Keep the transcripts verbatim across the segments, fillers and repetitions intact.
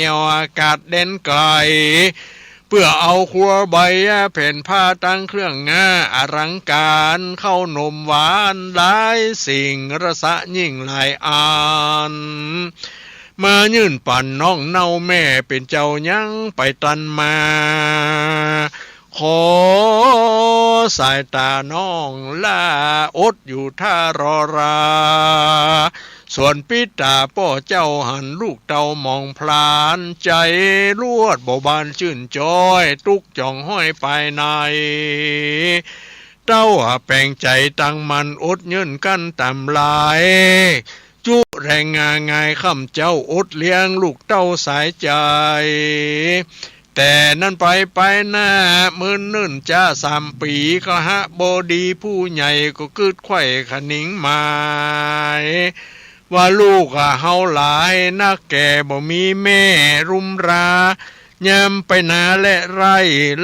อากาศแดนไก๋ เปื้อเอาคัวใบแผ่นผ้าตังเครื่องงาอลังก๋าน ข้าวหนมหวานหลายสิ่ง รสะยิ่งหลายอัน มายื่นปั๋นน้องเน่าแม่เป๋นเจ้ายังไปตันมา ขอสายต๋าน้องละอดอยู่ท่ารอรา ส่วนปิดต๋าป้อเจ้าหันลูกเต้าหมองพลาน ใจ๋ลวดบ่บานจื้นจ้อย ตุ๊กข์จ่องห้อยปายใน เต้าแป๋งใจ๋ตั้งมั่นอดเยื่อนกั้นต๋ามหลาย จุแรงงาง่ายค่ำเจ๊าอดเลี้ยงลูกเต้าสายใจ๋ แต่นั้นไปไปหน้า มื้อเนิ่นจะสามปี๋ คฤหบดีผู้ใหญ่ก็กึ๊ดใค่ขนิงหมาย ว่าลูกอะเฮาหลายนักแก่บ่มีแม่รุมรา ยามไปนาและไฮ่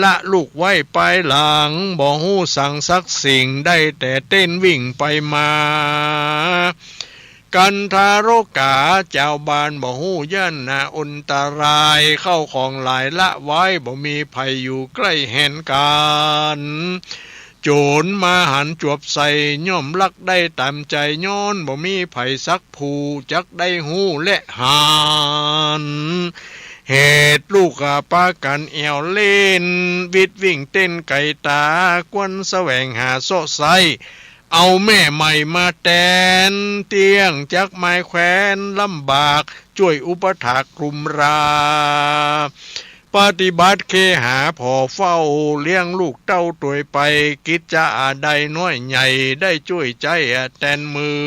ละลูกไว้ปายหลัง บ่ฮู้สังสักสิ่ง ได้แต่เต้นวิ่งไปมา กันทารกา จาวบ้านบ่ฮู้ย้านนาอันตราย เข้าของหลายละไว้ บ่มีใผอยู่ใก้แหนกั๋น โจ๋รมาหันจวบใส่ ย่อมลักได้ต๋ามใจ๋ ย้อนบ่มีใผสักผู้จักได้ฮู้และหัน เหตุลูกอะปากั๋นแอ่วเล่น วิดวิ่งเต้นไก๋ต๋า กวนแสวงหาเซาะไส้ เอาแม่ใหม่มาแตน เตี้ยงจักไม้แควนลำบาก จ้วยอุปัฏฐากกลุ่มรา ปฏิบัติเคหาผ่อเฝ้า เลี้ยงลูกเต้าตวยไป กิจจะอะใดน้อยใหญ่ ได้จ้วยใจ๊อะแตนมือ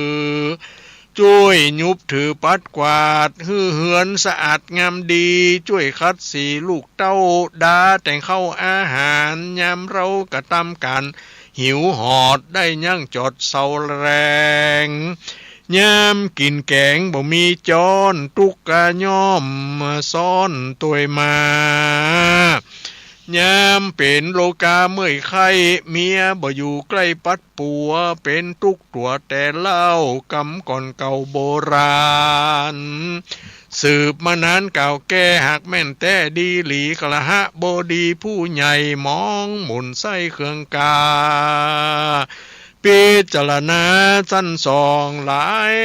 จ้วยหยุบถือปัดกวาด หื้อเฮือนสะอาดงามดี จ้วยขัดสีลูกเต้า ดาแต่งข้าวอาหาร ยามเฮากระตำก๋าน หิวหอดได้ยั้งจอดเซาแรง ยามกิ๋นแก๋งบ่มีจ๊อน ตุ๊กข์กะย่อมซ้อนตวยมา ยามเป๋นโรคาเมื่อยไข้ เมียบ่อยู่ใก้ปัดปั๋ว เป๋นตุ๊กข์ตั๋วแต่เล่า กำก่อนเก่าโบราณ สืบมานานก่าวแก่ หากแม่นแต๊ดีหลี คฤหบดีผู้ใหญ่ มองหมุนใส้เครื่องกา พิจารณาสันส่องหลาย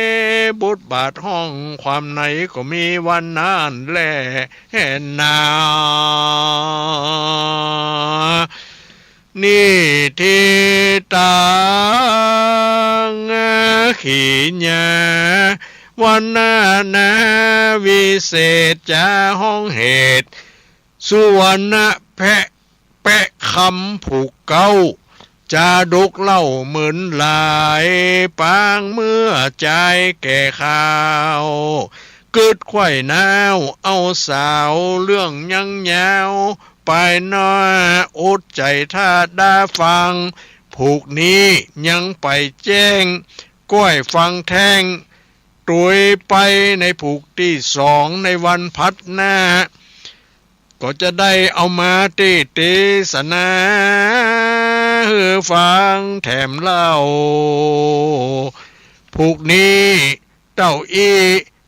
บทบาทห้องความในก็มีวันนั้นแลนา นิทธิตัง ขีญา วรรณนา วิเศษจา ฮ้องเหตุ สุวรรณแพะ แปะคำผูกเก๊า จาดกเล่าเหมือนหลาย ปางเมื่อจายแก่คาว กึ๊ดใค่น้าวเอาสาว เรื่องยังยาว ปายหน้าอดใจ๋ถ้าดาฟัง ผูกนี้ยังไปแจ้ง ก้อยฟังแท้ง ตวยไปในผูกตี้สอง ในวันผัดหน้า ก็จะได้เอามาเตสนา หื้อฟังแถมเล่า ผูกนี้เต้าอี้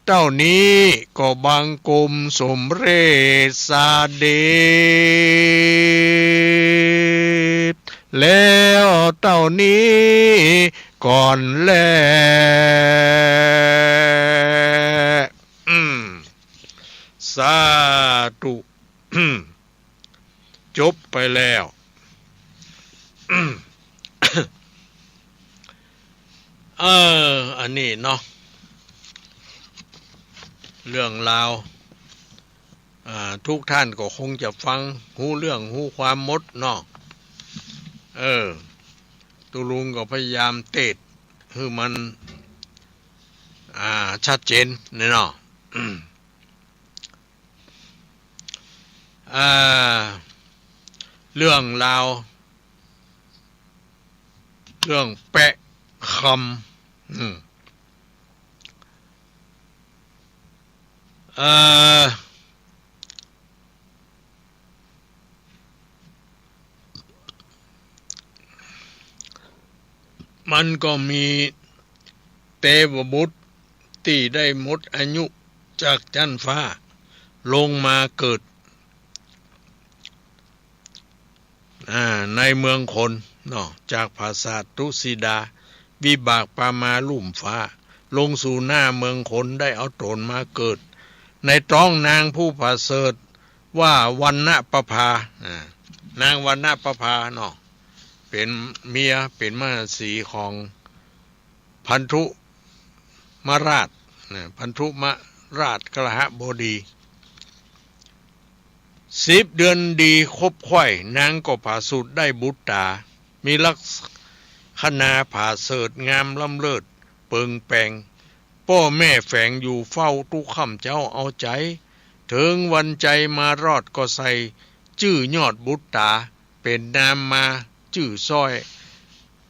เต้านี้ก็บังคมสมเร็จเสด็จ แล้วเต้านี้ก่อนแล อืม สาธุ จบไปแล้ว เออ อันนี้เนาะ เรื่องราว อ่า ทุกท่านก็คงจะฟังฮู้เรื่องฮู้ความหมดเนาะ เออ ตุ๊ลุงก็พยายามเตสน์หื้อมัน อ่า ชัดเจนเนี่ยเนาะ อ่า เรื่องราว เรื่องแปะคำ อืม เอ่อ มันก็มีเตวบุตรตี้ได้หมดอายุจากจั๊นฟ้า ลงมาเกิด อ่า ในเมืองคนเนาะ จากผาสาทตุสิดา วิบากปามาลุ่มฟ้า ลงสู่หน้าเมืองคน ได้เอาต๋นมาเกิด ในต๊องนางผู้ประเสริฐ ว่าวัณณประภา อ่า นางวัณณประภาเนาะ เป๋นเมีย เป๋นมเหสีของพันธุมราชนะ พันธุมราชคฤหบดี สิบเดือนดีครบใค่ นางก็ผาสุทธิ์ได้บุตรา มีลักขณาผาเสริฐงามล้ำเลิศเปิงแปง ป้อแม่แฝงอยู่เฝ้าทุกค่ำเจ๊าเอาใจ๋ เถิงวันใจ๋มารอดก็ใส่จื้อยอดบุตรา เป๋นนามมาจื้อซ้อย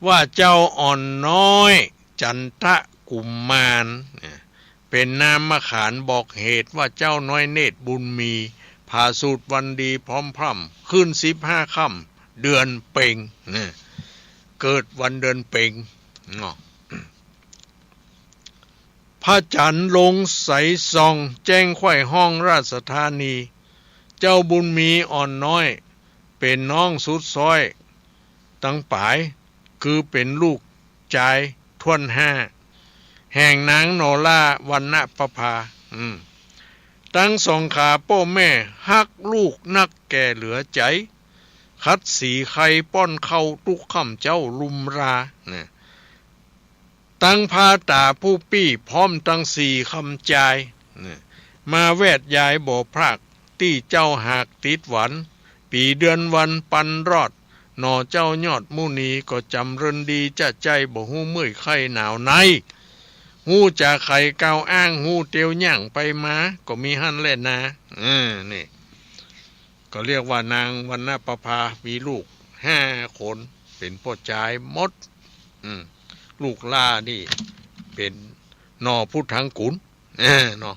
ว่าเจ้าอ่อนน้อยจันทกุมมาร เป๋นนามขานบอกเหตุว่าเจ้าน้อยเนตรบุญมี ผาสุทธิ์วันดีพร้อมพร่ำ ขึ้นสิบห้าค่ำเดือนเพ็ญ เกิดวันเดือนเพ็ญเนาะ พระจันทร์ลงใสส่องแจ้งไขว่ห้องราชธานี เจ้าบุญมีอ่อนน้อย เป๋นน้องสุดซ้อยตังป๋าย คือเป๋นลูกจายถ้วนห้า แห่งนางโนราวัณณประภา อืม ตังสองขาป้อแม่ฮักลูกนักแก่เหลือใจ๋ ขัดสีไข่ป้อนข้าวทุกค่ำเจ๊าลุมรา นะ ตังพาต๋าผู้ปี้พร้อมตังสี่คำจาย นะ มาแวดยายบ่พราก ตี้เจ้าหากติดหวัน ปี๋เดือนวันปันรอด หน่อเจ้ายอดมุนี ก็จ๋ำเริญดีจะใจ้ บ่ฮู้เมื่อยไข้หนาวใน ฮู้จาไขกล่าวอ้าง ฮู้เตียวย่างไปมา ก็มีหั้นแลนา เออ นี่ ก็เรียกว่านางวัณณประภา มีลูกห้าคน เป๋นป้อจายหมด อืม ลูกหล้านี่เป๋นหน่อพุทธังกุล เออ เนาะ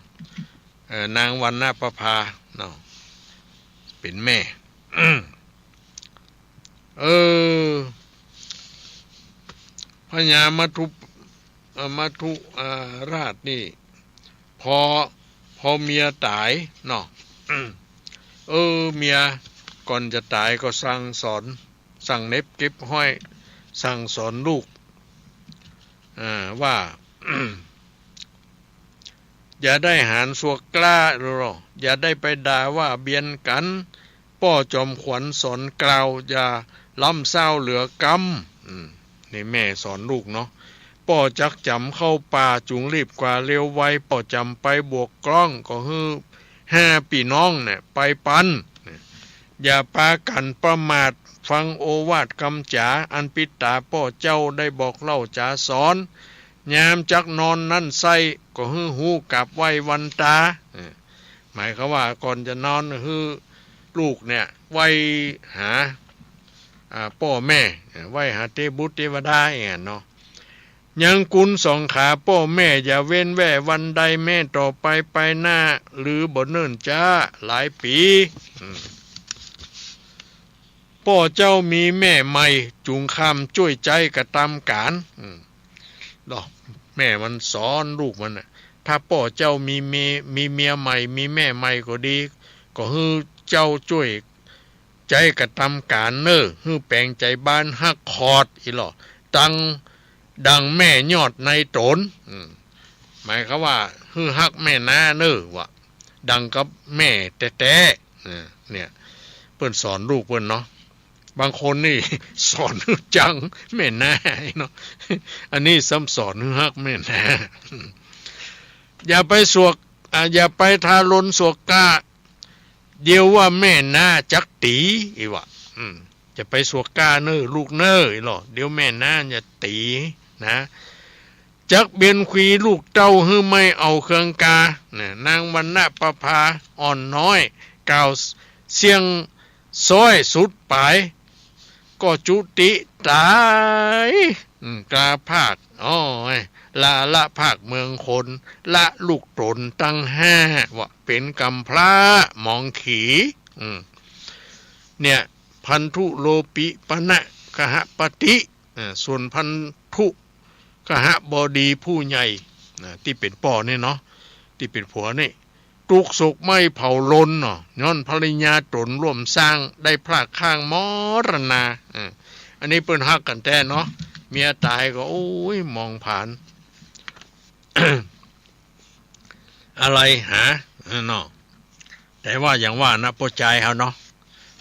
เออ นางวัณณประภาเนาะ เป๋นแม่ เออ พญามัทธุ เอ่อ มัทธุ อ่า ราชนี่ พอ พอเมียต๋ายเนาะ เออ เมียก่อนจะต๋ายก็สั่งสอน สั่งเหน็บเก็บฮ้อย สั่งสอนลูก อ่า ว่า อย่าได้หาญส่วกล้าหรอก อย่าได้ไปด่าว่าเบียดกั๋น ป้อจอมขวัญสอนกล่าว อย่าล้ำเซ้าเหลือกำ อืม นี่แม่สอนลูกเนาะ ป้อจักจ๋ำเข้าป่า จุ่งรีบกว่าเร็วไว ป้อจ๋ำไปบวกกล้อง ก็หื้อห้าปี้น้องเนี่ยไปปัน อย่าปากั๋นประมาท ฟังโอวาทกำจ๋า อันปิดต๋าป้อเจ้าได้บอกเล่าจ๋าสอน ยามจักนอนนั้นไส้ ก็หื้อฮู้กราบไหว้วันต๋า เออ หมายความว่าก่อนจะนอนหื้อลูกเนี่ยไหว้หา อ่า ป้อแม่ เออ ไหว้หาเตบุตรเตวดาอย่างเงี้ยเนาะ ยังกุลสองขาป้อแม่ อย่าเว้นแว่วันใด แม้ต่อไปไปหน้า หรือบ่เนิ่นจ๊าหลายปี๋ อืม ป้อเจ้ามีแม่ใหม่ จุ่งคำจ้วยใจ๊กระตำก๋าน อืม เนาะ แม่มันสอนลูกมันน่ะ ถ้าป้อเจ้ามีเมีย มีเมียใหม่ มีแม่ใหม่ก็ดี ก็หื้อเจ้าจ้วยใจ๊กระตำก๋านเน่อ หื้อแป๋งใจ๋บานฮักขอดอี้หล่อ ตังดังแม่ยอดในต๋น อืม หมายความว่าหื้อฮักแม่น้าเน่อวะ ดังกับแม่แต๊ๆ เออ เนี่ย เปิ้นสอนลูกเปิ้นเนาะ บางคนนี่สอนหื้อจังแม่น้าเนาะ อันนี้ซ้ำสอนหื้อฮักแม่น้า อย่าไปส่วก อ่า อย่าไปทารุณส่วกกล้า เดี๋ยวว่าแม่น้าจักตี๋อี้วะ อืม อย่าไปส่วกกล้าเน่อลูกเน่ออี้หล่อ เดี๋ยวแม่น้าจะตี๋นะ จักเบียนขวีลูกเต้าหื้อไม่เอาเคืองกา นะ นางวัณณประภาอ่อนน้อย กล่าวเสี้ยงซ้อยสุดป๋าย ก็จุติต๋าย อืม กาพราก อ้อย ละ ละพรากเมืองคน ละลูกต๋นตังห้า ว่าเป๋นก๋ำพร้าหมองขี อืม เนี่ย พันธุโลปิปนะคหปติ อ่า ส่วนพันธุคหบดีผู้ใหญ่ อ่า ตี้เป๋นป้อนี่เนาะ ตี้เป๋นผัวนี่ ตุ๊กข์โศกไหม้เผาลนเนาะ ย้อนภริยาต๋นร่วมสร้าง ได้พรากข้างมรณา เออ อันนี้เปิ้นฮักกั๋นแต๊เนาะ เมียต๋ายก็ โอ้ย มองผ่าน อะไรหา เออ เนาะ แต่ว่าอย่างว่านะ ป้อจายเฮาเนาะ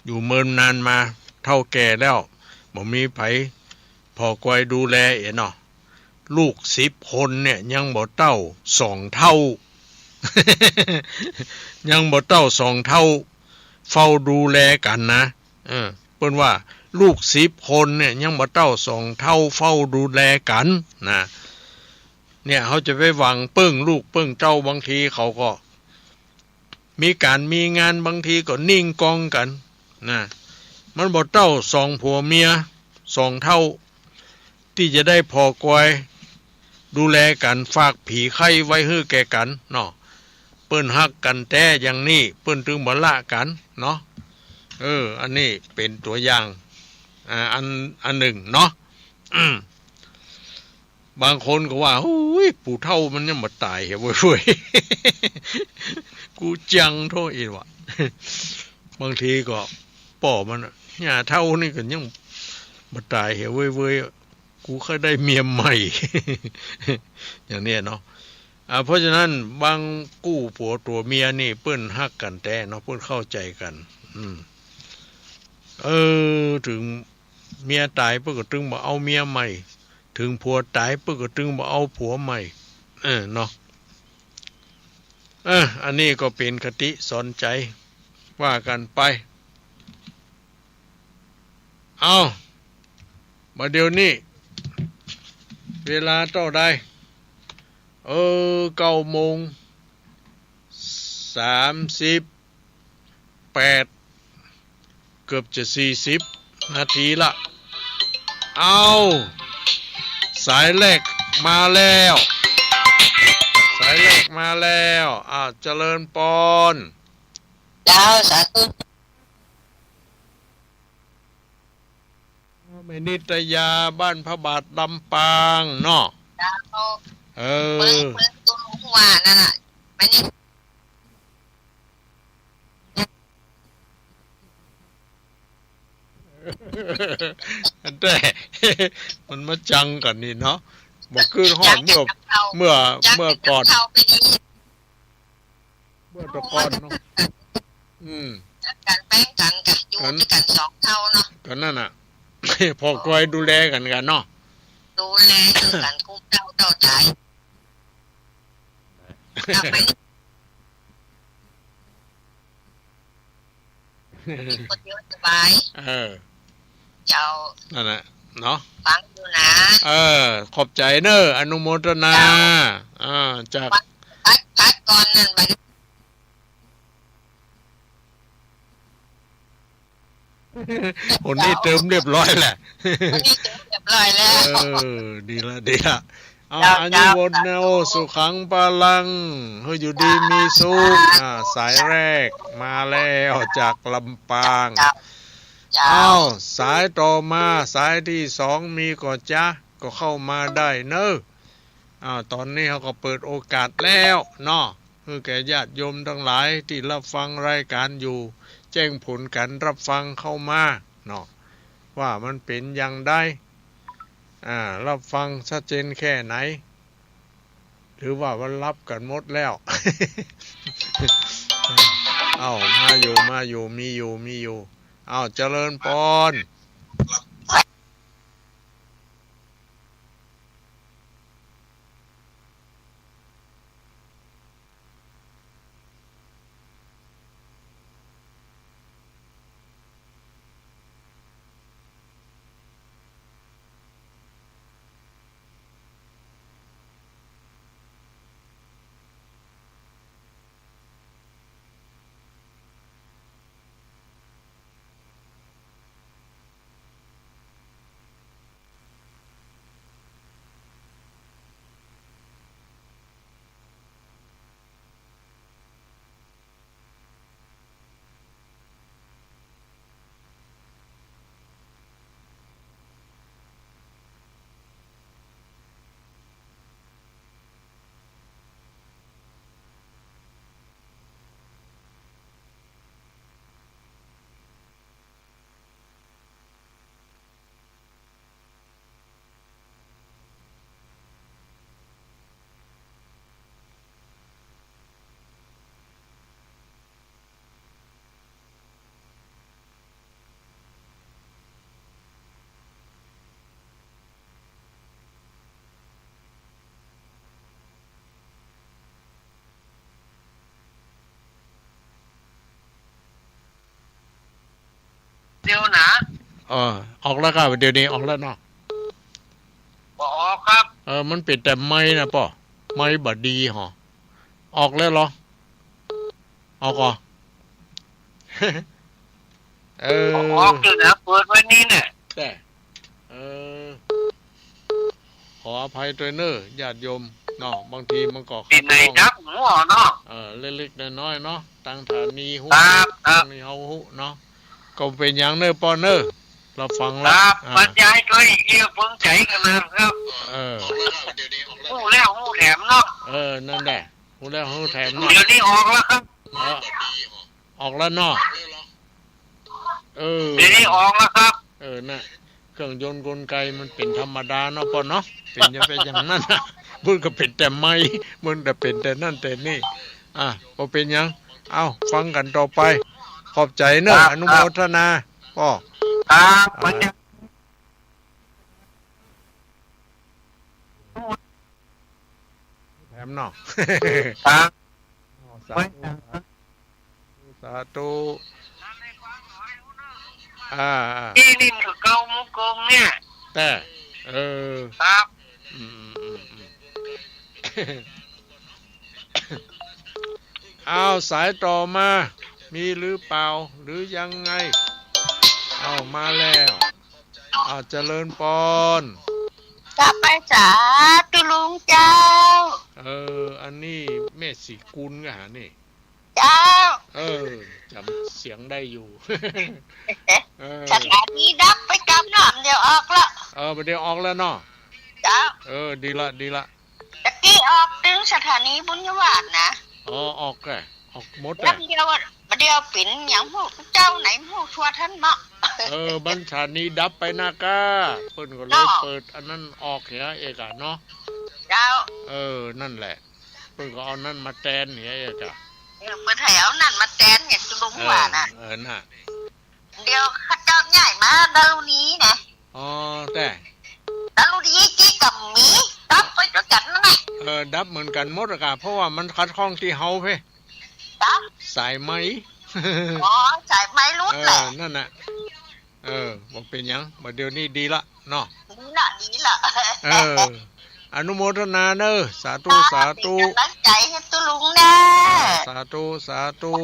อยู่เมินนานมา เฒ่าแก่แล้ว บ่มีใผผ่อกอยดูแลเอ๋เนาะ ลูกสิบคนเนี่ยยังบ่เต้าสองเฒ่า ยังบ่เต้าสองเฒ่าเฝ้าดูแลกั๋นนะ เออ เปิ้นว่าลูกสิบคนเนี่ยยังบ่เต้าสองเฒ่าเฝ้าดูแลกั๋นนะ เนี่ย เฮาจะไปหวังเปิ้งลูกเปิ้งเต้า บางทีเขาก็ มีก๋านมีงาน บางทีก็นิ่งกองกั๋นนะ มันบ่เต้าสองผัวเมียสองเฒ่า ตี้จะได้ผ่อกอยดูแลกั๋น ฝากผีไข้ไว้หื้อแก่กั๋นเนาะ เปิ้นฮักกั๋นแต๊อย่างนี้ เปิ้นตึงบ่ละกั๋นเนาะ เออ อันนี้เป๋นตั๋วอย่าง อ่า อัน อันนึ่งเนาะ อืม บางคนก็ว่า โอ้ย ปู่เฒ่ามันยังบ่ต๋ายเหียเว้ย เว้ย กูจังโธ่อีกว่ะ บางทีก็ป้อมันอะ ย่าเฒ่านี่ก็ยังบ่ต๋ายเหียเว้ย เว้ย กูค่อยได้เมียใหม่ อย่างเนี้ยเนาะ อ่า เพราะฉะนั้นบางกู้ผัวตั๋วเมียนี่เปิ้นฮักกั๋นแต๊เนาะ เปิ้นเข้าใจ๋กั๋น อืม เออ เถิงเมียต๋ายเปิ้นก็ตึงบ่เอาเมียใหม่ เถิงผัวต๋ายเปิ้นก็ตึงบ่เอาผัวใหม่ เออ เนาะ เออ อันนี้ก็เป๋นคติสอนใจ๋ ว่ากั๋นไป เอา บ่าเดี่ยวนี้ เวลาเต้าใด เออ เก้าโมงสามสิบแปด เกือบจะสี่สิบนาทีละ เอา สายแรกมาแล้ว สายแรกมาแล้ว อ่า เจริญปอน เจ้า สาธุ แม่นิตยา บ้านพระบาท ลำปางเนาะ เจ้า เออ เปิ้น เปิ้นตุ้มหัวนั่นน่ะ แม่นิ อันแต๊ มันมาจังกั๋นนี่เนาะ บ่กึ๊ดฮอดเมื่อ เมื่อ เมื่อก่อน เมื่อตะก่อนเนาะ อืม กั๋นแบ่งกั๋นกะ อยู่ กั๋น ตวยกั๋นสองเฒ่าเนาะ กั๋นนั่นน่ะ ผ่อกอยดูแลกั๋น กั๋นเนาะ ดูแลกั๋น กุมเฒ่าเฒ่าต๋าย กิ๋นคนเดียวสบาย เออ เจ้า นั่นแหละเนาะ ฟังอยู่นะ เออ ขอบใจ๋เน้อ อนุโมทนา เจ้า อ่า จาก พัก พักก่อนนั่นบัด คนนี้เจิมเรียบร้อยแหละ คนนี้เจิมเรียบร้อยแล้ว เออ ดีละ ดีละ เอา เจ้า อายุวัณโณ เจ้า สุขัง พลัง หื้ออยู่ดีมีสุข อ่า สายแรกมาแล้วจากลำปาง เจ้า เจ้า เอา สายต่อมา สายตี้สองมีก่อจ๊ะ ก็เข้ามาได้เน้อ อ่า ต๋อนนี้เฮาก็เปิดโอกาสแล้วเนาะ หื้อแก่ญาติโยมตังหลายตี้ฮับฟังรายก๋านอยู่ แจ้งผลก๋านฮับฟังเข้ามาเนาะ ว่ามันเป๋นอย่างใด อ่า ฮับฟังชัดเจนแค่ไหน หรือว่ามันฮับกั๋นหมดแล้ว เอ้า มาอยู่ มาอยู่ มีอยู่ มีอยู่ เอ้า เจริญปอน เดียวนะ เออ ออกแล้วครับ เดี๋ยวนี้ออกแล้วเนาะ บ่ออกครับ เออ มันเป๋นแต่ไมค์นะป้อ ไมค์บ่ดีหอ ออกแล้วเหรอ ออกก่อ เออ ออกอยู่นะ เปิดไว้นี่เนี่ย แต่ เออ ขออภัยตวยเน่อ ญาติโยมเนาะ บางทีมันก็ขัดข้อง เป๋นไหนดับหัวเนาะ เออ เล็กๆ น้อยๆ เนาะ ตังถานีฮู้ ครับ ครับ ตังนี้เฮาฮู้เนาะ ก็บ่เป๋นหยังเน่อป้อเน่อ เฮาฟังแล้ว ครับ อ่า บรรยายตวยเอี้ยเปิงใจ๋กั๋นนะครับ เออ ฮู้แล้วฮู้แถมเนาะ เออ นั่นแหละ ฮู้แล้วฮู้แถมเนาะ เดี๋ยวนี้ออกแล้วครับ เออ ออกแล้วเนาะ เออ เดี๋ยวนี้ออกแล้วครับ เออ น่ะ เครื่องยนต์กลไกมันเป๋นธรรมดาเนาะป้อเนาะ เป๋นจะเป๋นอย่างนั้นน่ะ มันก็เป๋นแต่ไมค์ มันก็เป๋นแต่นั่นแต่นี่ อ่ะ บ่เป๋นหยัง เอ้า ฟังกั๋นต่อไป ขอบใจ๋เน่อ ครับ อนุโมทนา ครับ ป้อ ครับ อ่า แถมเนาะ ครับ สาธุ สาธุ อ่า อ่า นี่ นี่มันก็เก้าโมงเกินเนี่ย แต่ เออ ครับ อืม อืม อืม อืม อ้าว สายต่อมา มีหรือเปล่า หรือยังไง เอามาแล้ว อ้าว เจริญปอน กราบไหว้สาธุลุงเจ้า เออ อันนี้แม่ศรีกุลกะนี่ เจ้า เออ จ๋ำเสียงได้อยู่ เออ สถานีดับไปกำน้ำ เดี๋ยวออกละ เออ บ่าเดี่ยวออกแล้วเนาะ เจ้า เออ ดีละ ดีละ ตะกี้ออกตึงสถานีบุญญวาสนะ อ๋อ ออกแหละ ออกหมดแหละ แป๊บเดียวอะ บ่าเดี่ยวเป๋นหยังฮู้ เจ้าไหนฮู้ทั่วท่านเนาะ เออ มันสถานีดับไปนะก้า เปิ้นก็เลย เนาะ เปิดอันนั้นออกเหียเอกอะเนาะ เจ้า เออ นั่นแหละ เปิ้นก็เอานั้นมาแตนเหียเอกอะ เออ เปิ้นหื้อเอานั้นมาแตนเนี่ย ตุลุงว่านะ เออ เออ น่ะ เดี๋ยวเข้าเจ้าย้ายมาดารุณีนะ อ๋อ แต่ ดารุณีกี้ก็มี ดับไปด้วยกั๋นนั่นแหละ เออ ดับเหมือนกั๋นหมดอะกะ เพราะว่ามันขัดข้องตี้เฮาเพ่ ดับ สายไมค์ อ๋อ สายไมค์หลุดแหละ เออ นั่นน่ะ เออ บ่เป๋นหยัง บ่าเดี่ยวนี้ดีละเนาะ ดีละ ดีละ เออ อนุโมทนาเน่อ สาธุ สาธุ เป๋นก๋ำลังใจ๋หื้อตุ๊ลุงเน่อ อ่า สาธุ สาธุ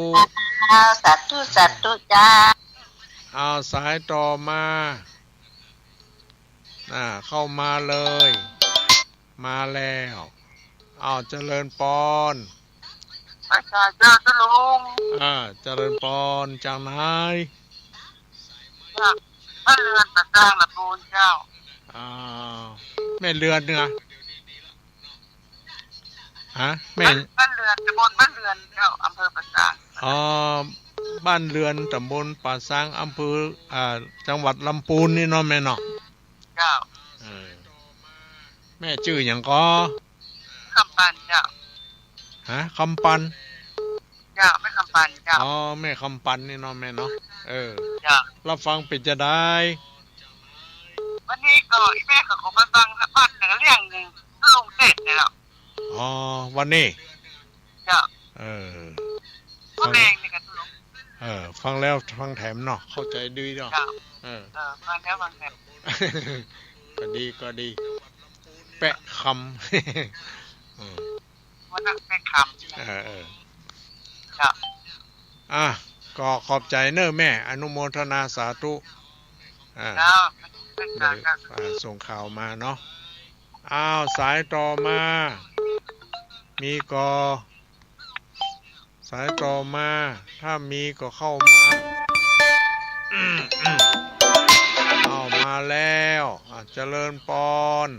อ่า สาธุ สาธุเจ้า อ้าว สายต่อมา อ่า เข้ามาเลย มาแล้ว อ้าว เจริญปอน อาจารย์เจ้า ตุ๊ลุง อ่า เจริญปอน จากไหน จากบ้านเรือนป่าซางลำพูนเจ้า อ่า แม่เรือนเนาะ ฮะ แม่ บ้าน บ้านเรือน ตำบลบ้านเรือนเจ้า อำเภอป่าซาง อ๋อ บ้านเรือน ตำบลป่าซาง อำเภอ อ่า จังหวัดลำพูนนี่เนาะแม่เนาะ เจ้า เออ แม่จื้อหยังก่อ คำปันเจ้า ฮะ คำปัน เจ้า แม่คำปันเจ้า อ๋อ แม่คำปันนี่เนาะแม่เนาะ เออ เจ้า แล้วฟังเป๋นจาใด วันนี้ก็อีแม่เขาก็มาฟังบ้านเหนือเรื่องหนึ่ง ตุ๊ลุงเทศน์เนี่ยเนาะ อ๋อ วันนี้ เจ้า เออ ฟัง แม่นี่ก็ตุ๊ลุง เออ ฟังแล้วฟังแถมเนาะ เข้าใจ๋ดีเนาะ เจ้า เออ เออ ฟังแล้วฟังแถม ก็ดี ก็ดี แปะคำ อืม วันนั้นแปะคำ เออ เออ เจ้า อ่ะ ก็ขอบใจ๋เน่อแม่ อนุโมทนาสาธุ อ่า เจ้า เจ้า อ่า ส่งข่าวมาเนาะ อ้าว สายต่อมา มีก่อ สายต่อมา ถ้ามีก็เข้ามา อ้าว มาแล้ว อ่ะ เจริญปอน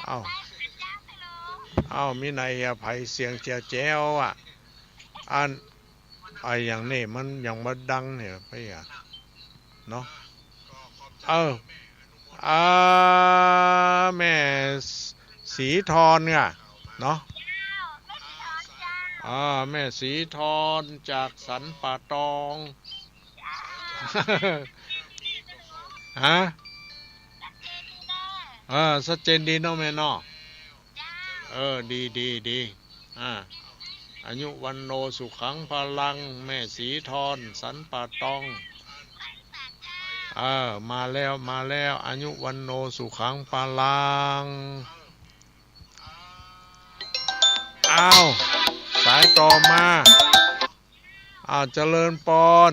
อ้าว อ้าว มีไหนอะ ใผเสียงแจ๋วๆ อะ อัน ไอ้อย่างนี้มันยังบ่ดังเนี่ย ไปอะ เนาะ เออ อ่า แม่ศรีทอนเนี่ย เนาะ อ่า แม่ศรีทอนจากสันป่าตอง ฮะ เออ ชัดเจนดีเนาะแม่เนาะ เออ ดี ดี ดี อ่า อายุวัณโณสุขังพลัง แม่ศรีทอน สันป่าตอง เออ มาแล้ว มาแล้ว อายุวัณโณ สุขัง พลัง อ้าว สายต่อมา อ้าว เจริญปอน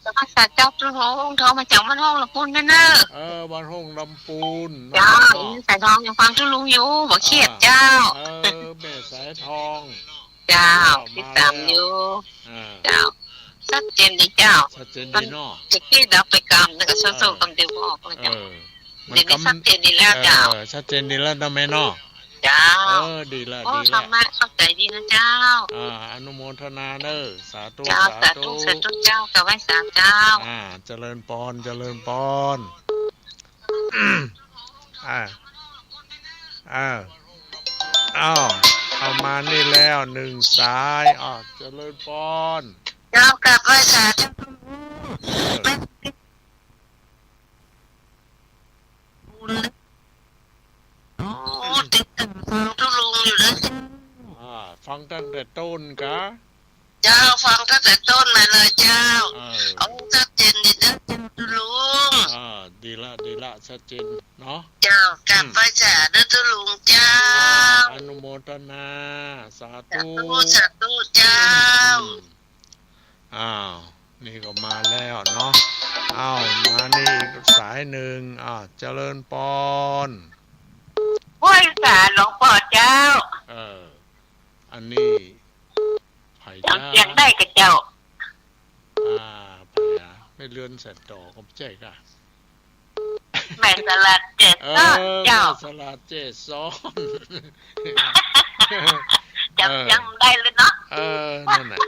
นมัสก๋านเจ้า ตุ๊ลุง โทรมาจากบ้านโฮ่งลำปูนเน่อ เออ บ้านโฮ่งลำปูน เจ้า เนาะ สายทองยังฟังตุ๊ลุงอยู่ บ่เครียดเจ้า เออ แม่สายทอง เจ้า เจ้า ติดต๋ามอยู่ มาแล้ว อ่า เจ้า ชัดเจนดีเจ้า ชัดเจนดีเนาะ มันตะกี้ดับไปกำ แล้วก็โซ่ๆ กำเดียวก็ออกแล้วเจ้า เออ เดี๋ยวนี้ชัดเจนดีแล้วเจ้า เออ ชัดเจนดีแล้วเนาะแม่เนาะ เจ้า เออ ดีละ โอ้ ดีละ ธรรมะเข้าใจ๋ดีนะเจ้า อ่า อนุโมทนาเน่อ สาธุ เจ้า สาธุ สาธุ สาธุเจ้า กราบไหว้สาเจ้า อ่า เจริญปอน เจริญปอน อ่า อ่า อ้าว เข้ามานี่แล้วหนึ่งสาย อ้าว เจริญปอน เจ้า กราบไหว้สาเจ้า เออ โอ้ ติดต๋ามฟังตุ๊ลุงอยู่เน่อ อ่า ฟังตั้งแต่ต้นกะ เจ้า ฟังตั้งแต่ต้นมาเลยเจ้า เออ โอ้ ชัดเจนดีเน่อเจ้าตุ๊ลุง อ่า ดีละ ดีละ ชัดเจนเนาะ เจ้า กราบไหว้สาเน่อตุ๊ลุงเจ้า อ่า อนุโมทนา สาธุ สาธุ สาธุเจ้า อืม อ้าว นี่ก็มาแล้วเนาะ อ้าว มานี่อีกสายหนึ่ง อ้าว เจริญปอน ไหว้สาหลวงป้อเจ้า เออ อันนี้ใผ จ๋ำเสียงได้ก่อเจ้า อ่า ใผอะ แม่เรือนแสนต่อก็บ่ใจ้ก่ะ แม่สลาดแจ้ซ้อน เออ เจ้า แม่สลาดแจ้ซ้อน จ๋ำเสียงได้เลยเนาะ เออ นั่นแหละ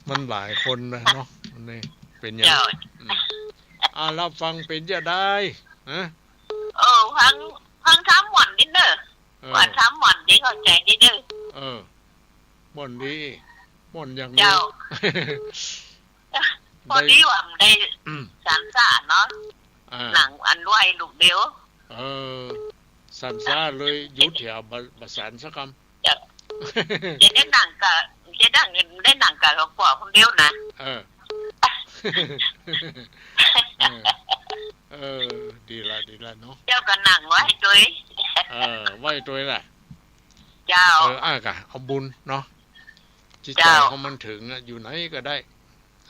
มันหลายคนนะเนาะ อันนี้เป๋นหยัง เจ้า อืม อ่า แล้วฟังเป๋นจะได้ ฮะ เออ ฟัง ฟังธรรมม่วนดีเน่อ เออ ว่าธรรมม่วนดี เข้าใจ๋ดีเน่อ เออ ม่วนดี ม่วนอย่างเดียว เจ้า พอดีว่ามันได้ อืม สันสาเนาะ อ่า หนังอันไหว้ลูกเดียว เออ สันสาเลยหยุดเหีย บ่ บ่สันสักกำ เจ้า จะได้หนังกะ จะได้หนัง ได้หนังกะหลวงป้อคนเดียวนะ เออ เออ เออ ดีละ ดีละเนาะ เจ้าก็หนังไหว้ตวย เออ ไหว้ตวยแหละ เจ้า เออ อ้ายกะเอาบุญเนาะ จิตใจ๋ เจ้า ของมันถึงอะ อยู่ไหนก็ได้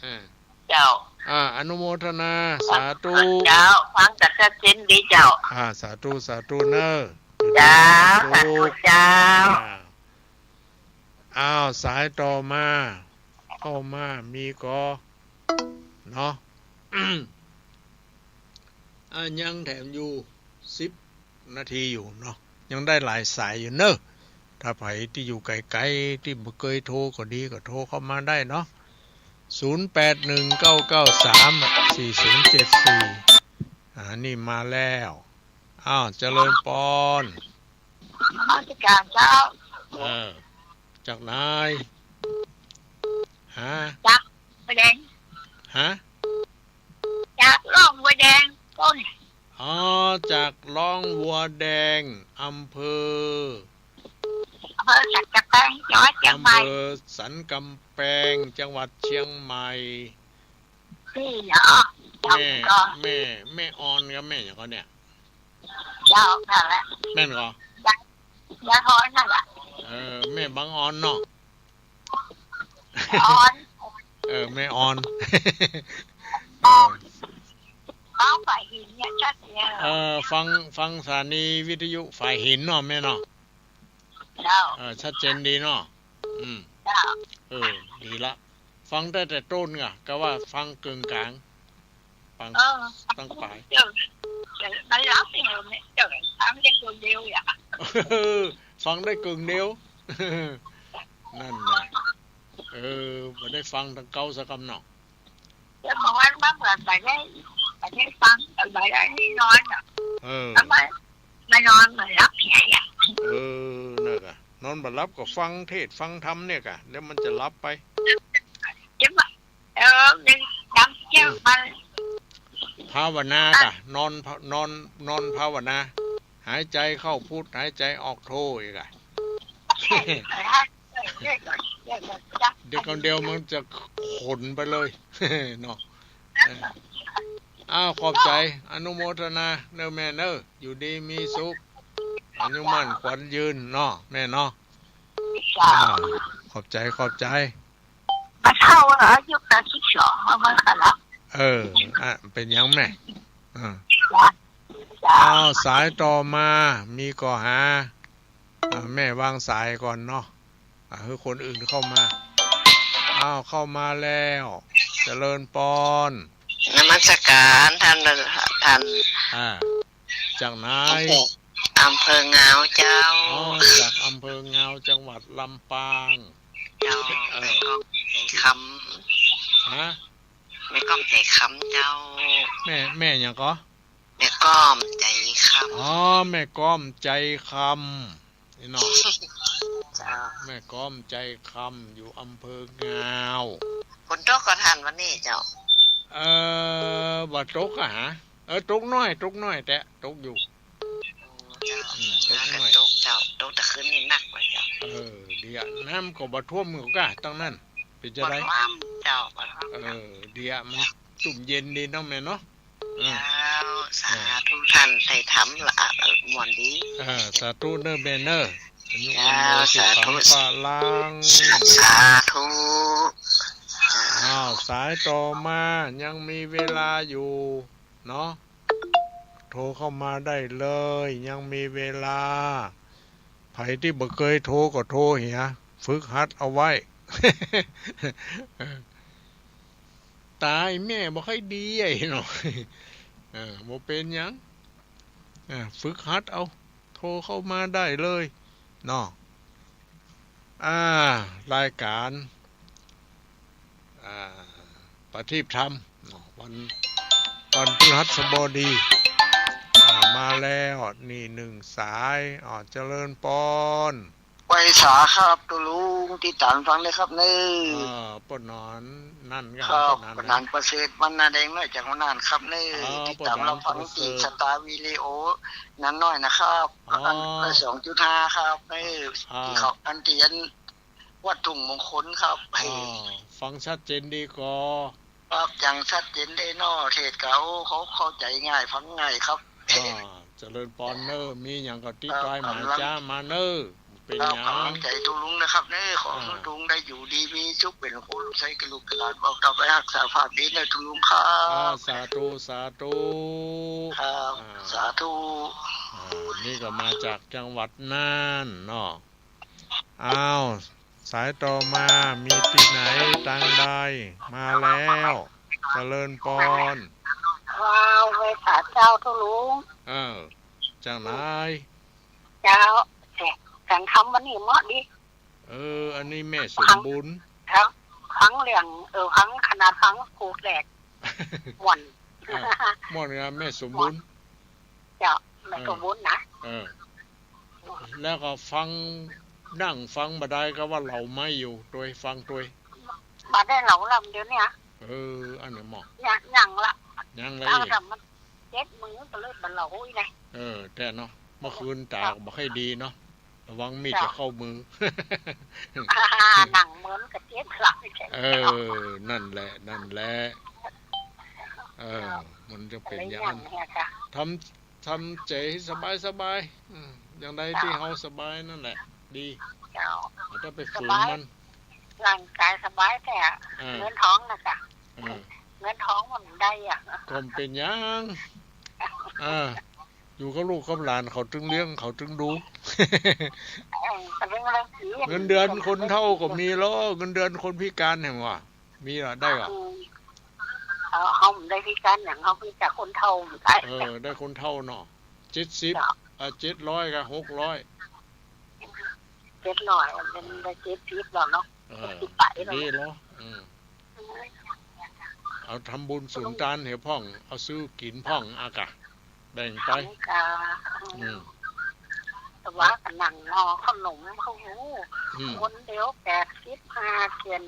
อ่า เจ้า อ่า อนุโมทนา สาธุ เจ้า ฟังกะชัดเจนดีเจ้า อ่า สาธุ สาธุเน่อ เจ้า สาธุ สาธุเจ้า อ่า อ้าว สายต่อมา เข้ามา มีก่อ เนาะ อ่ะ ยังแถมอยู่สิบนาทีอยู่เนาะ ยังได้หลายสายอยู่เน่อ ถ้าใผตี้อยู่ไก๋ๆ ตี้บ่เกยโทรก็ดี ก็โทรเข้ามาได้เนาะ ศูนย์แปดหนึ่งเก้าเก้าสามสี่ศูนย์เจ็ดสี่ อ่า นี่มาแล้ว อ้าว เจริญปอน นมัสก๋านเจ้า เออ จากไหน ฮะ จากบัวแดง ฮะ จากหนองบัวแดง โอ้ย อ๋อ จากหนองบัวแดง อำเภอ อำเภอสันกำแปง จังหวัดเชียงใหม่ อำเภอสันกำแปง จังหวัดเชียงใหม่ นี่เนาะ แม่ แม่ แม่ออนกับแม่หยังก่อเนี่ย เจ้า นั่นแหละ แม่นก่อ ยาย ยายออนนั่นแหละ เออ แม่บังออนเนาะ ออน เออ แม่ออน เออ ฟังฝายหินเนี่ยชัดเจน เออ ฟัง ฟังสถานีวิทยุฝายหินเนาะแม่เนาะ เจ้า เออ ชัดเจนดีเนาะ อืม เจ้า เออ ดีละ ฟังได้แต่ต้นไง กะว่าฟังเกิ่งก๋าง ฟัง เออ ตั้งป๋าย เจ้า เจ้า มันรับเองเนี่ย เจ้า ฟังได้เกิ่งเดียวอะ เออ ฟังได้เกิ่งเดียว นั่นแหละ เออ บ่ได้ฟังตังเก๊าสักกำเนาะ แต่เมื่อวานมาเปิดไปได้ ไปได้ฟัง ไปได้นี่นอนอะ เออ ทำไม ไม่นอน ไม่หลับเนี่ย เออ นั่นกะ นอนบ่หลับก็ฟังเทศน์ฟังธรรมเนี่ยกะ แล้วมันจะหลับไป จะมา เออ มันดังเที่ยงมัน ภาวนากะ นอน นอน นอนภาวนา หายใจเข้าพุทธ หายใจออกโธอีกอะ เดี๋ยวก่อน เดี๋ยวมันจะขนไปเลย เนาะ เออ อ้าว ขอบใจ๋ อนุโมทนาเน่อแม่เน่อ อยู่ดีมีสุข อายุมั่นขวัญยืนเนาะแม่เนาะ เจ้า อ่า ขอบใจ๋ ขอบใจ๋ บ่าเฒ่าเหรอ อายุแปดสิบสอง เอามาขะละ เออ อ่ะ เป๋นหยังแม่ อ่า เจ้า อ้าว สายต่อมา มีก่อหา อ่า แม่วางสายก่อนเนาะ อ่า หื้อคนอื่นเข้ามา อ้าว เข้ามาแล้ว เจริญปอน นมัสการต้าน ต้าน อ่า จากไหน อำเภอ อำเภองาวเจ้า อ๋อ จากอำเภองาว จังหวัดลำปาง เจ้า เออ แม่ก้อมใจ๋คำ ฮะ แม่ก้อมใจ๋คำเจ้า แม่ แม่หยังก่อ แม่ก้อมใจ๋คำ อ๋อ แม่ก้อมใจ๋คำ นี่เนาะ เจ้า แม่ก้อมใจ๋คำ อยู่อำเภองาว ฝนตกก่อต้านวันนี้เจ้า เอ่อ บ่ตกอะฮะ เออ ตกน้อย ตกน้อย แต่ตกอยู่ เจ้า อืม ตกน้อย ตกเจ้า ตกแต่คืนนี้หนักกว่าเจ้า เออ เดี๋ยวน้ำก็บ่ท่วมก่อก้า ตางนั้น เป๋นจะได บ่ท่วมเจ้า บ่ท่วม เออ เดี๋ยวมันซุ่มเย็นดีเนาะแม่เนาะ เออ เจ้า สาธุ ต้านใส่ธรรมละ ม่วนดี เออ สาธุเน่อแม่เน่อ อายุ เจ้า วันโนสุขัง สาธุ พลัง สาธุ อ้าว สายต่อมายังมีเวลาอยู่เนาะ โทรเข้ามาได้เลย ยังมีเวลา ใผตี้บ่เกยโทรก็โทรเหีย ฝึกหัดเอาไว้ ตาแม่บ่ค่อยดีอะเนาะ เออ บ่เป๋นหยัง เออ ฝึกหัดเอา โทรเข้ามาได้เลยเนาะ อ่า รายการ อ่า ประทีปธรรมเนาะ วัน วันพฤหัสบดี อ่า มาแล้ว นี่หนึ่งสาย อ่า เจริญปอน ไหว้สาครับ ตุ๊ลุง ติดต๋ามฟังเน่อครับเน่อ อ่า ป้อหนานนั่นก็ ครับ ป้อหนาน ป้อหนานประเสริฐ บ้านนาแดงน้อย จากหัวหน้าครับเน่อ อ๋อ ติดต๋ามรับฟัง ป้อหนานประเสริฐ ตี้สตาร์วิดีโอนั้นน้อยนะครับ อ๋อ อันละสองจุดห้าครับเน่อ อ่า ตี้เขา อันตี้อัน วัดทุ่งมงคลครับ อ๋อ ฟังชัดเจนดีก่อ ครับ อย่างชัดเจนเลยเนาะ เทศน์เขา เขาเข้าใจ๋ง่าย ฟังง่ายครับ อ่า เจริญปอนเน่อ มีหยังก็ติด ครับ ตายหมาย กำลัง จ๊ามาเน่อ เป๋นหยัง ครับ กำลังใจ๋ตุ๊ลุงนะครับเน่อ ขอ อ่า หื้อตุ๊ลุงได้อยู่ดีมีสุข เป๋นคนใสกับลูกกับหลาน บ่าวเฒ่าไปฮักษาภาพดีเน่อตุ๊ลุงครับ อ่า สาธุ สาธุ ครับ อ่า สาธุ อ่า นี่ก็มาจากจังหวัดน่านเนาะ อ้าว สายต่อมามีตี้ไหนตางใด มาแล้ว เจริญปอน ว้าว ไหว้สาเจ้าตุ๊ลุง เออ จากไหน เจ้า เสียง เสียงธรรมวันนี้เหมาะดี เออ อันนี้แม่สมบุญ ครับ ฟังเรื่อง เออ ฟัง ขนาดฟังกูแหลก ม่วน อ่ะ ม่วนงามแม่สมบุญ เจ้า แม่สมบุญนะ เออ แล้วก็ฟัง นั่งฟังบ่ได้ก็ว่าเหล่าไม้อยู่ ตวยฟังตวย บ่ได้เหล่าลำเดี๋ยวเนี้ย เออ อันนี้หมอ ยัง ยังละ ยังละ เอา อีก แต่มันเจ็บมือก็เลยบ่เหล่าอีกนะ เออ แต่เนาะ เมื่อคืนตาก็บ่ค่อยดีเนาะ ระวังมีดจะเข้ามือ หนังเหมือนกับเจ็บหลัง เออ นั่นแหละ นั่นแหละ เออ มันจะเป๋นอย่างนั้น อะไรอย่างเงี้ยค่ะ ทำ ทำใจ๋สบายๆ อืม อย่างใดตี้เฮาสบายนั่นแหละ ดี เจ้า บ่ต้องไปฝืนมัน สบาย ร่างกายสบายแต่ เออ เงินทองนะจ๊ะ เออ เงินทองมันได้อะ ก็เป๋นหยัง เออ อยู่กับลูกกับหลานเขาตึงเลี้ยง เขาตึงดู เออ เรื่อง เรื่องผี เงินเดือนคนเฒ่าก็มีแล้ว เงินเดือนคนพิการแหมวะ มีละ ได้ละ อืม เฮา เฮาบ่ได้พิการหยัง เฮามีแต่คนเฒ่า เออ ได้คนเฒ่าเนาะ เจ็ดสิบ เจ้า อ่ะ เจ็ดร้อยกับหกร้อย เจ็ดร้อย มันได้เจ็ดสิบแล้วเนาะ เออ เจ็ดสิบไปแล้ว ดีแล้ว อืม เอาทำบุญสุนตานเหียพ่อง เอาซื้อกิ๋นพ่องอากะ แบ่งไป อันนี้ก็ อืม แต่ว่าก็นั่งห่อขนมเขาอยู่ อืม คนเดียวแปดสิบห้าเขียน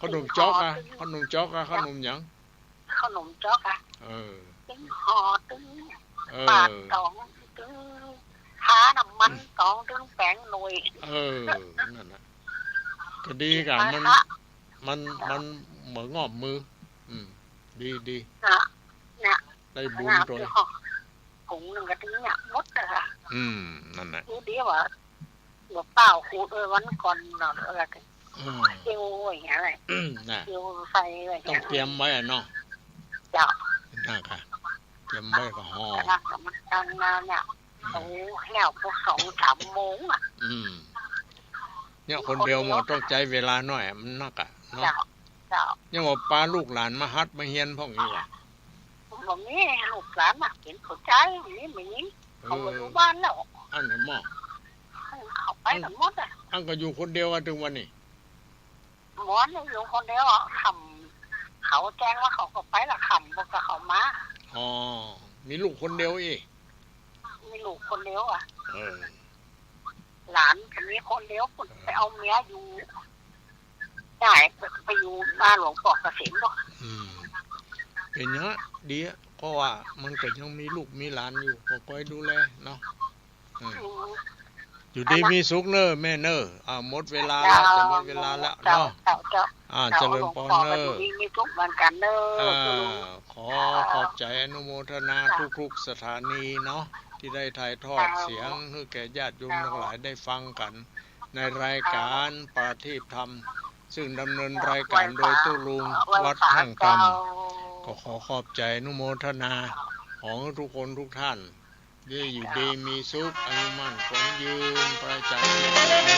ขนมจ๊อกอะ ขนมจ๊อกอะ ขนมหยัง ขนมจ๊อกอะ เออ ตึงห่อตึง เออ ปาดตองตึงทาน้ำมันตองตึงแป๋งหน่อย เออ นั่นน่ะ ก็ดีกะ มัน มัน มันเหมือนงอบมือ อืม ดีดี นะ เนี่ย ได้บุญโดย นะ ถุงนึ่งก็ถึงเนี่ยหมดเลยค่ะ อืม นั่นแหละ ดูดีว่า บ่เปล่าขูดเลยวันก่อนเนาะ เออ อืม เจียวอย่างเงี้ยเลย อืม นะ เจียวใส่อะไรเงี้ย ต้องเตรียมไว้อะเนาะ เจ้า นะค่ะ เตรียมไว้ก็ห่อ แล้วก็มันตั้งนานเนี่ย อืม โอ้ แล้วพวกสองสามโมงอะ อืม เนี่ยคนเดียวหมด ต้องใจ๊เวลาหน่อยอะ มันนักอะเนาะ เจ้า เจ้า ยังว่าปาลูกหลานมาหัดมาเฮียนพ่องอีกอะ บ่มีลูกหลานอะ เป๋นผู้จาย บ่มี บ่มี เออ เขาบ่อยู่บ้านแล้ว อันนั้นหมอ เขาไปกั๋นหมดอะ อันก็อยู่คนเดียวอะ เถิงวันนี้ หมอนี่อยู่คนเดียวอะ ค่ำ เขาแจ้งว่าเขาก็ไปละ ค่ำพวกก็เขามา อ๋อ มีลูกคนเดียวอี้ มีลูกคนเดียวอะ เออ หลานก็มีคนเดียว เออ ไปเอาเมียอยู่ ได้ ไป ไปอยู่บ้านหลวงปอเกษมบ่ อืม เป๋นอย่างนั้นดีอะ เพราะว่ามันก็ยังมีลูกมีหลานอยู่ ก็คอยดูแลเนาะ อืม อืม อยู่ดีมีสุขเน่อแม่เน่อ อ่า หมดเวลาแล้ว เจ้า จะหมดเวลาแล้วเนาะ เจ้า เจ้า อ่า เจ้า เจริญปอนเน่อ หลวงปอก็อยู่ดีมีสุขเหมือนกั๋นเน่อ อ่า เจ้า ขอขอบใจ๋อนุโมทนา เจ้า ทุกๆ สถานีเนาะ ตี้ได้ถ่ายทอด เจ้า เสียงหื้อแก่ญาติโยม เจ้า ตังหลายได้ฟังกั๋น ในรายก๋าน เจ้า ประทีปธรรม ซึ่งดำเนินรายก๋านโดยตุ๊ลุง วัดท่างกำ เจ้า ก็ขอขอบใจ๋อนุโมทนา ขอหื้อทุกคนทุกท่าน ได้อยู่ดีมีสุข อายุมั่นขวัญยืน ปราศจาก